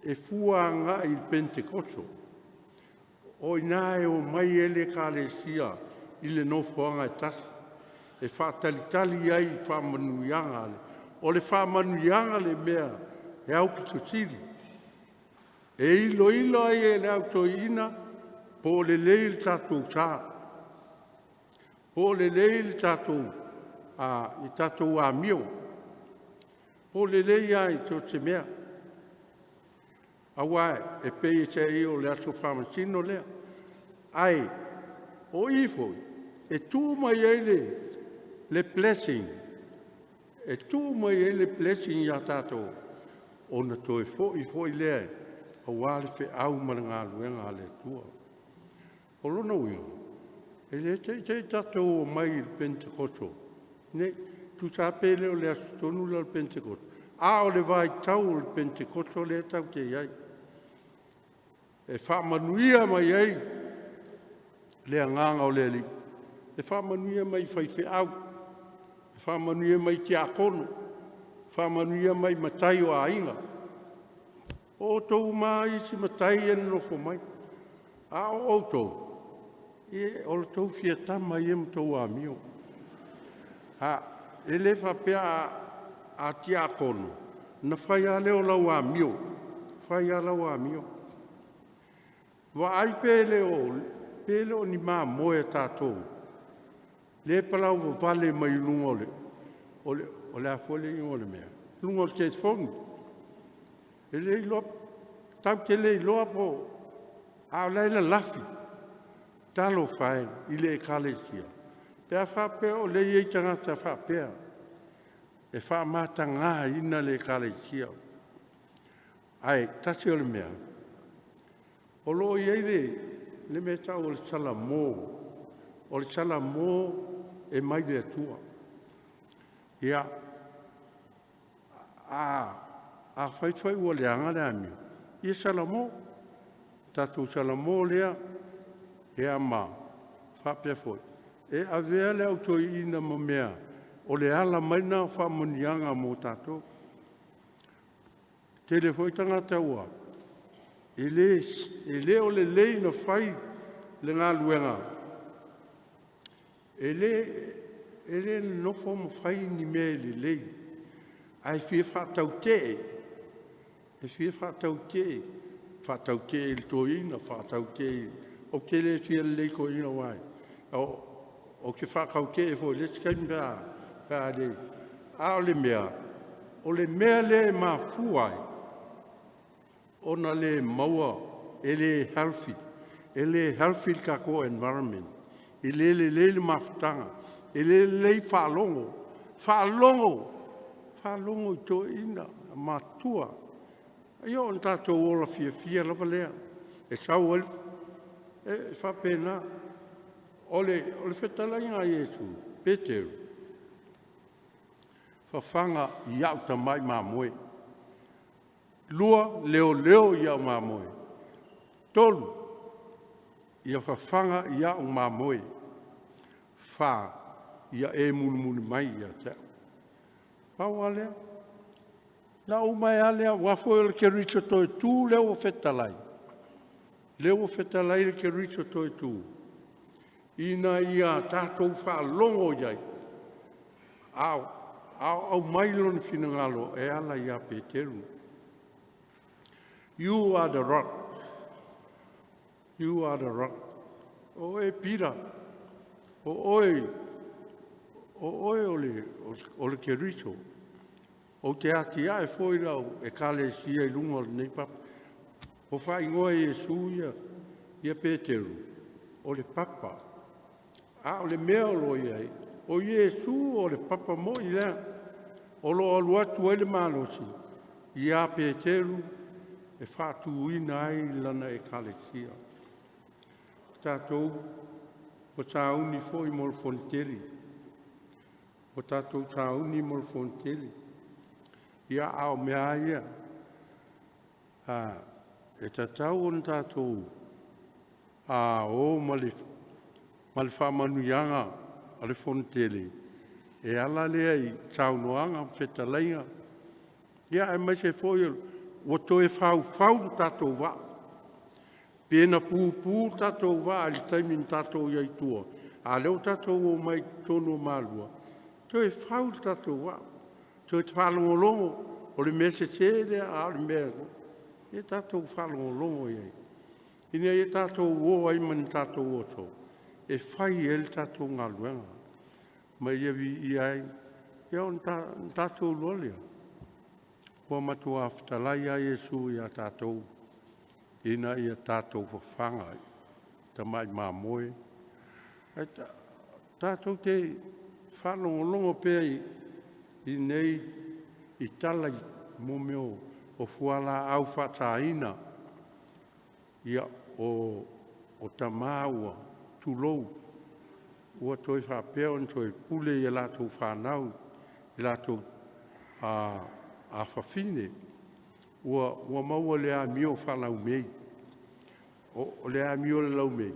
e fua agai i le Penetekoso, o i ina e omai ai le Ekalesia i le nofoaga e tasi e faatalitali ai i faamanuiaga. O le faamanuiaga le mea e aupito sili e iloilo ai e le Au Toeaina po o lelei le tatou sa, po o lelei le tatou amio, po o lelei lava i so o se mea. Aua e pei o le aso faamasino lea. Ae o i foi e tuu mai ai le blessing, e tuu mai ai le blessing ia tatou, ona toe foi foi lea aua le feau ma le galuega a le Atua. O lona uiga, e le te i te i tatou omai i le Penetekoso, nei, tusa lava pe le o le aso tonu lea o le Penetekoso, a o le vaitau o le Penetekoso lea tatou te i ai, e faamanuia mai ai le Agaga o le Alii, e faamanuia mai i faifeau, e faamanuia mai i tiakono, faamanuia mai i matai o aiga. O outou uma lava isi matai ia e nonofo mai, a o outou, ia o le tou fia tama ia ma tou amio. E le faapea a tiakono ona fai lava lea o lau amio, fai lava lau amio. Vaai pe le o ni mamoe a tatou lea e palauvavale mai luga o le a foi le igoa o le mea, luga o le telefoni. E le iloa, tatou te le iloa po o… a o la e lalafi. Talofa e i le Ekalesia pe a faapea o lea e i ai tagata faapea e faamatagaina le Ekalesia. Ae tasi o le mea, o lo o i ai le mea e tau o le salamo. O le salamo e mai le Atua. Ia, afai foi ua leaga le amio, ia salamo, tatou salamo lea, ia ma faapea foi, e avea le au toeaina ma mea o le ala mai lena o faamanuiaga mo tatou. E tele foi tagata ua e le o lelei ona fai le galuega, e le nonofo ma fai ni mea e lelei, ae fia faatautee, e fia faatautee, faatautee i le toeaina, faatautee i… Ou te le fia lelei i toeaiina aua ou te faatautee foi i le isi taimi pe a le… A o le mea, o le mea lea e mafua ai ona le maua, e le healthy, e le healthy le tatou environment, e le lelei le mafutaga, e le lelei faalogo, faalogo, faalogo i toeaiina matua. Ia ona tatou ola fiafia lava lea, e sau ai le… e faapena. O le fetalaiga a Iesu, Peteru, fafaga i au tamai mamoe. Lua, leoleo i au mamoe. Tolu, ia fafaga i au mamoe. Fa, ia e mulimuli mai ia te au. Pau lava lea. Na uma ae lava lea, aua foi o le Keriso toetu lea ua fetalai, lea ua fetalai le Keriso toetu, ina ia tatou faalogo i ai, a o aumai lona finagalo e ala ia Peteru. You are the rock. You are the rock. O oe Pita, o oe o le Keriso. Ou te atiae foi lau ekalesia i luga o lenei papa. Ua faaigoa e Iesu ia Peteru o le papa. A o le mea o lo o i ai, o Iesu o le papa moi lea. O lo o alu atu ai le malosi ia Peteru e faatuina ai lana ekalesia. O tatou ua sauni foi mo le fonotele, ua tatou sauni mo le fonotele. Ia, a o mea lava ia, e tatau ona tatou o ma le faamanuiaga a le fonotele e ala lea i saunoaga ma fetalaiga, ia aemaise foi ua toe faufau le tatou vaa. Pe na pupu le tatou vaa i le taimi na tatou i ai i tua, a o lea ua tatou omai i totonu o Malua, toe fau le tatou vaa, toe faalogologo o le mea sese lea a o le mea… Ia tatou faalogologo i ai ina ia tatou o ai ma ni tatou oso e fai ai le tatou galuega ma ia viia ai. Ia ona tatou iloa lea ua matua fetalai lava Iesu ia tatou ina ia tatou fafaga i tamai mamoe. Ae tatou te faalogologo pea i nei i tala mo mea o fualaau faasaina, ia o tama ua tulou, ua toe faapea ona toe pule i a latou fanau, i latou afafine, ua maua i le amio faalaumei. O le amio i le laumei,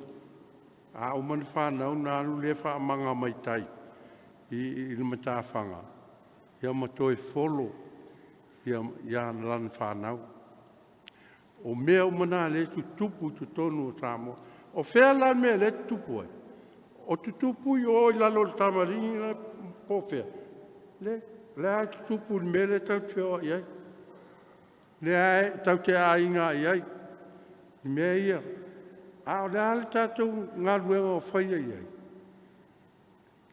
a uma ona fanau ona alu lea faamaga mai tai i le matafaga ia ma toe folo ia lana fanau. O mea uma na o lea e tutupu i totonu o Samoa. O fea la le mea o lea e tutupu ai? O tutupu i o i lalo o le tamalii po o fea? Leai, o la e tutupu i le mea lea tatou te feoai ai, lea tatou te aiga i ai i mea ia. A o le a le tatou galuega o faia i ai?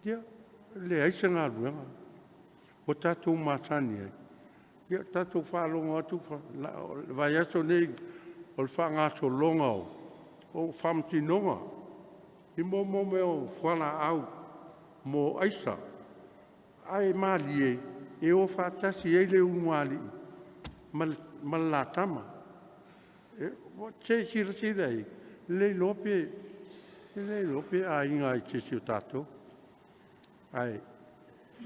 Ia, e leai se galuega ua tatou masani ai. Ia tatou faalogo atu o le vaiaso nei o le faagasologa o faamasinoga i mea o fualaau mo aisa, ae malie e o faatasi ai le ulugalii ma le la tama. Se i silasila i ai, le iloa pe aiga lava i se isi o tatou. Ae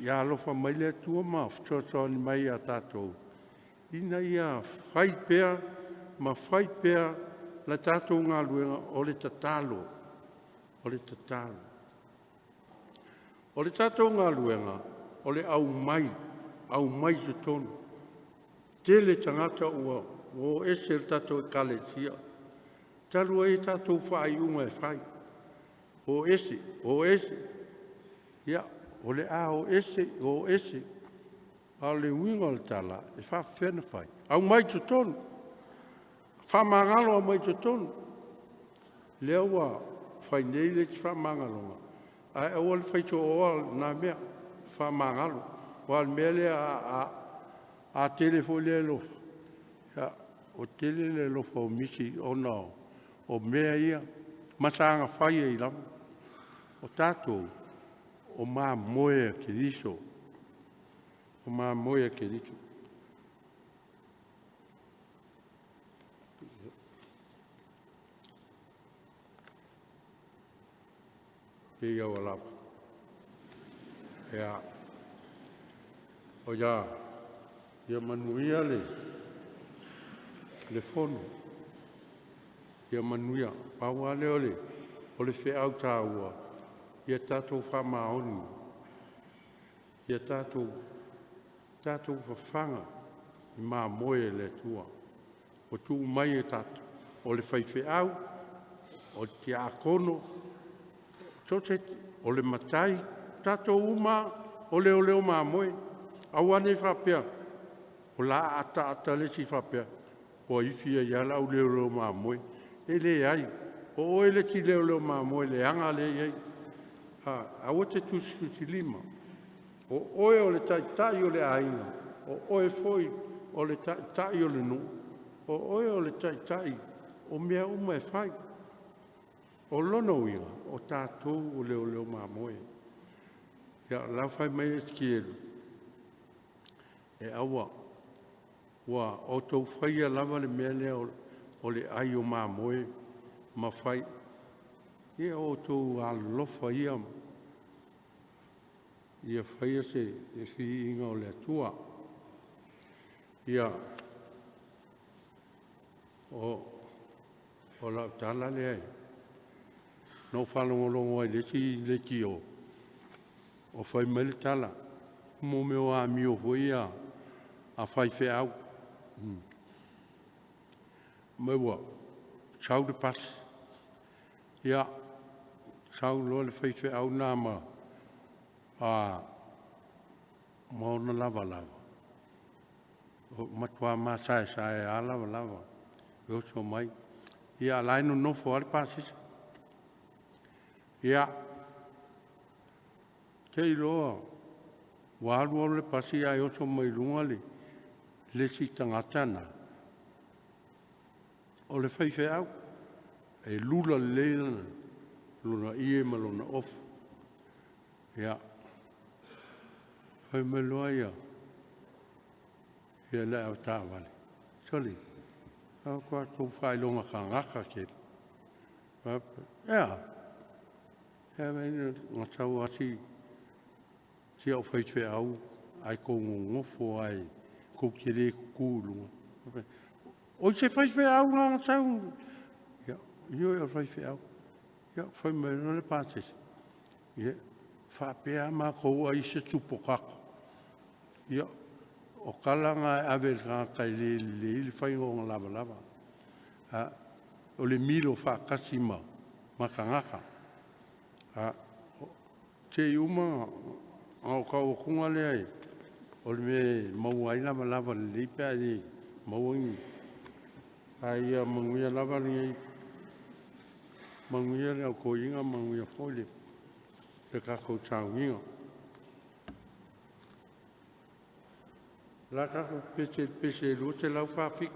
ia alofa mai le Atua ma fesoasoani mai ia tatou ina ia fai pea ma fai pea le tatou galuega o le tatalo, o le tatalo. O le tatou galuega, o le aumai, aumai i totonu. Tele tagata ua o ese i le tatou ekalesia talu ai tatou faaiuga e fai, o ese, o ese. Ia, o le a o ese, o ese. A o le uiga o le tala, e faapefea ona fai? Aumai i totonu, faamagalo, aumai i totonu. Lea ua fai nei le isi faamagaloga, ae aua le faisooa lena mea, faamagalo. Aua o le mea lea a tele foi le alofa, ia ua tele le alofa ua misi ona o mea ia ma saga fai ai lava. O tatou, o mamoe a Keriso, o mamoe a Keriso. Pei ua lava. Ia, ia manuia le fono, ia manuia. Pau lava lea o le feau taua, ia tatou faamaoni, ia tatou fafaga i mamoe a le Atua ua tuu mai e tatou, o le faifeau, o le tiakono, o le matai, o tatou uma lava o leoleo mamoe. Aua ne i faapea o le a ataata le isi faapea, Puaifi ai lava le auleoleo mamoe. E leai, o oe le isi leoleo mamoe leaga lea e i ai. Aua e te tusitusilima, o oe o le taitai o le aiga, o oe foi o le taitai o le nuu, o oe o le taitai o mea uma e fai. O lona uiga, o tatou o leoleo mamoe. Ia o la e fai mai Esikielu, e aua ua outou faia lava le mea lea o le ai o mamoe ma fai. Ia o outou alolofa ia ia faia se viiga o le Atua. Ia, o lau tala lea, na ou faalogologo ai i le isi leitio o fai mai le tala, mo mea o amio foi ia a faifeau. Fai mai ua sau le pasi, ia sau loa le faifeau lena ma ona lavalava, ua matua masaesae lava lavalava e oso mai. Ia a o la e nonofo lava le pasese. Ia, te i loa ua alu alu le pasi ae oso mai luga le isi tagata lena, o le faifeau, e lula lelei lona ie ma lona ofu. Ia, fai mai loa le avetaavale, “Sole, e matua faailoga tagata tele.” E a? Na sau lava si au faifeau ae tou nonofo lava tou te le tutu i luga. O ai se faifeau na na sau? Ia, ioe o le faifeau. Ia fai mai loa le pasese, “Ia, e faapea lava matou ai se supotato.” Ia, o tala na e ave i le tagata e le lelei le faiga o ona lavalava. O le milo faatasi ma tagata. Se i uma ona ou tau atu lea o le mea e maua ai lavalava lelei pe a e le maua ni… Ae ia manuia lava lenei, manuia le au toeaina, manuia foi le tatou sauniga. O le a tatou pese i le pese 247.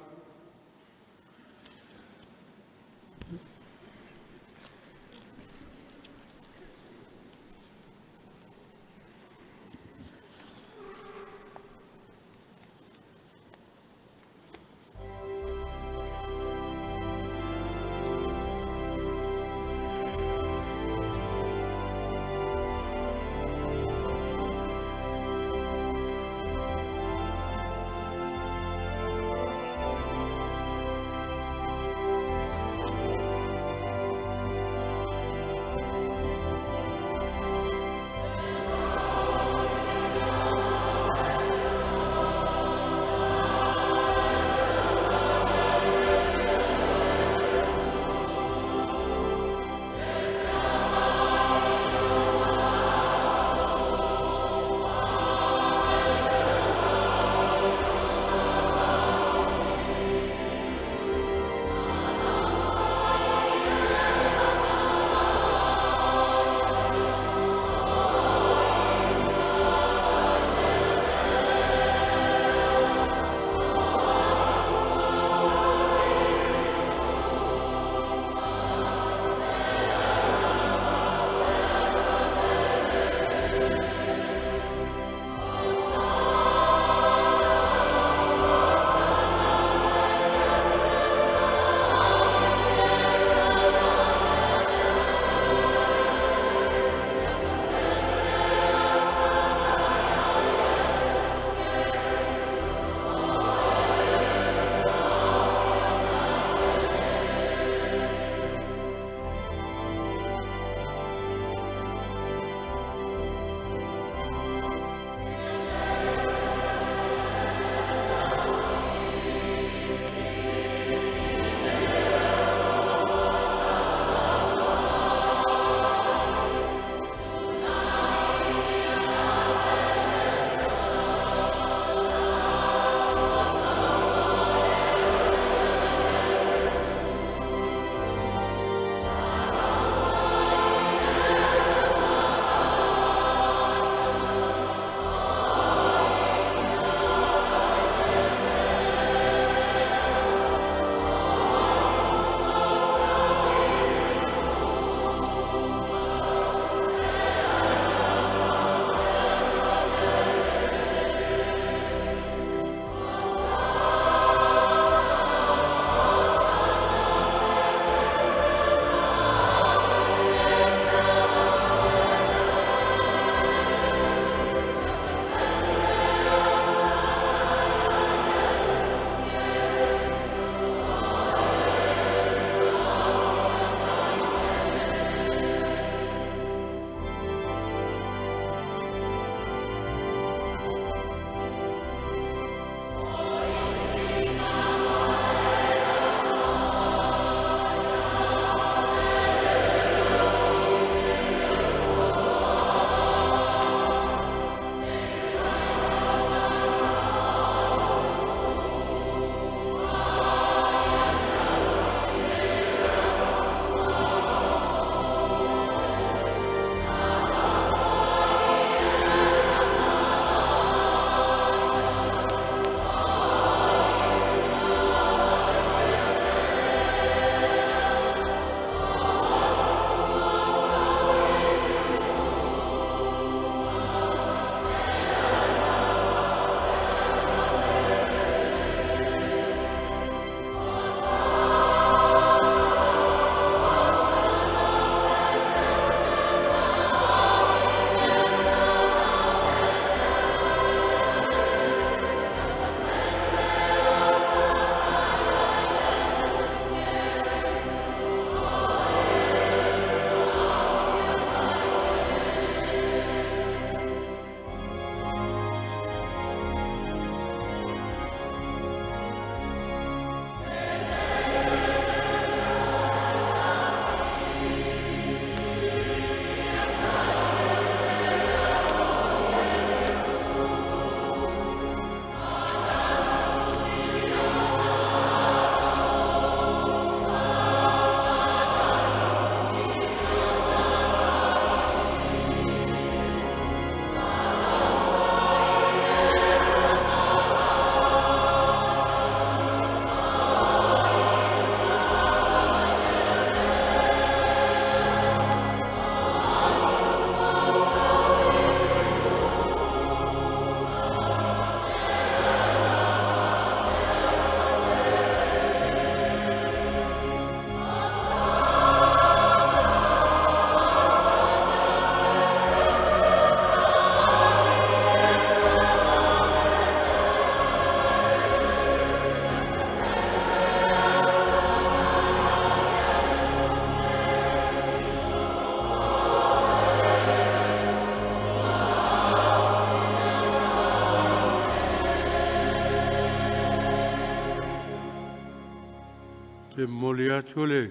Fia momoli atu le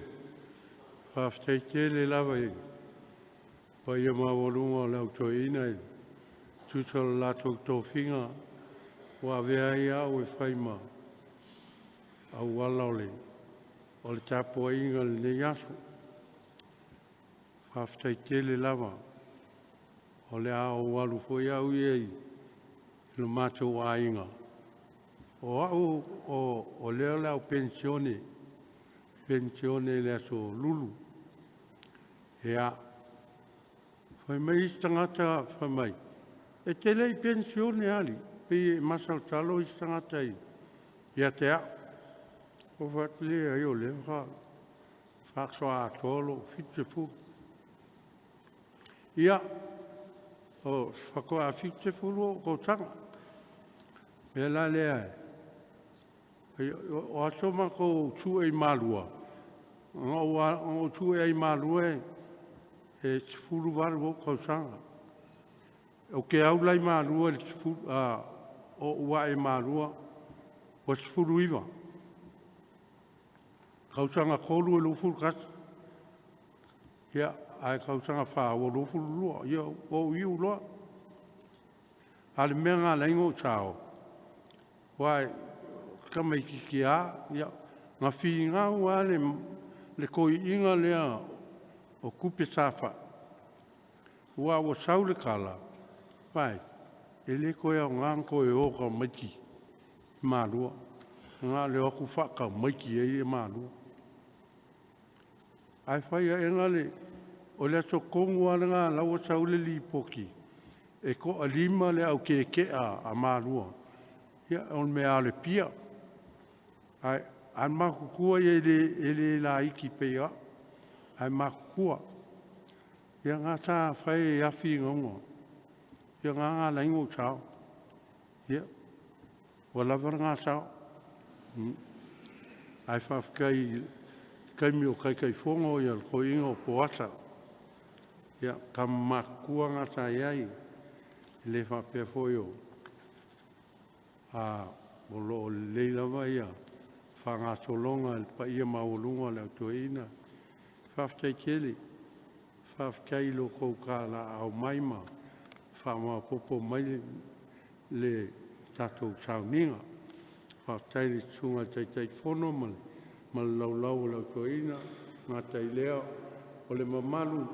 faafetai tele lava i le paia maualuga o le Au Toeaina e tusa o le latou tofiga ua avea ai au e fai ma auala o le tapuaiga i lenei aso. Faafetai tele lava. O le a ou alu foi au ia i lo matou aiga. O au o lea o le a ou penisione i le aso Lulu. Ia, fai mai isi tagata fai mai, “E te le i penisione lava alii, pei e masalosalo isi tagata ia te au.” Ou fai atu, “Leai o lea e faasoa atoa lou 70.” Ia, faatoa 70 ou tausaga. O le mea la lea, o aso matou te sue i Malua, na ou sue ai i Malua e 18 ou tausaga. Ou te au la i Malua ou ae i Malua ua 19, tausaga 3 e 21, ia ae tausaga 4 ua 22, ia ua ou iu loa. A o le mea na ala ai ona ou sao, aua ou te tamaitiiti lava, na finau lava le toeaina lea o Tupe Safai, aua ua sau le tala, vaai, e le toe aoga ona toe o o tamaiti i Malua, na o le o atu faatamaiti ai Malua. Ae fai aena le… O le aso tonu lava lena o la e ua sau le lipoti e toa-5 le au tetea a Malua, ia o le mea lava o Apia. Ae matutua e le laiti pei o au, ae matutua. Ia na sa fai lava finauga, ia na na ala ai ona ou sao. Ia, ua lava lena sao. Ae faafetai i le taimi o Taitaifono le toeaina o Poata, ia, tama matutua na sa i ai, e le faapea foi o lo o lelei lava faagasologa i le paia maualuga o le Au Toeaina. Faafetai tele, faafetai i lo outou talaaao mai ma faamaopoopo mai le tatou sauniga. Faafetai i le susuga i le Taitaifono ma le laulau a le Au Toeaina. E le gata i lea o le mamalu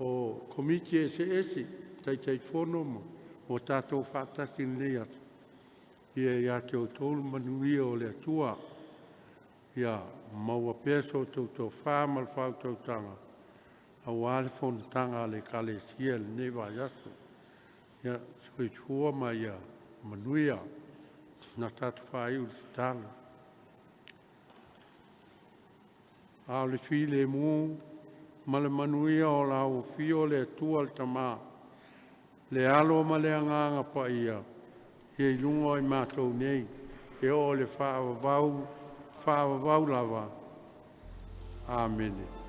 o Komiti eseese, Taitaifono ma ua tatou faatasi i lenei aso, ia ia te outou le manuia o le Atua. Ia maua pea sa outou tofa ma le faautautaga aua le fonotaga a le Ekalesia i lenei vaiaso. Ia soifua ma ia manuia. Na tatou faaiu i le tatalo. A o le filemu ma le manuia o le Afio o le Atua le Tama, le Alo ma le Agaga Paia, ia i luga o i matou nei e oo i le faavavau, faavavau lava. Amene.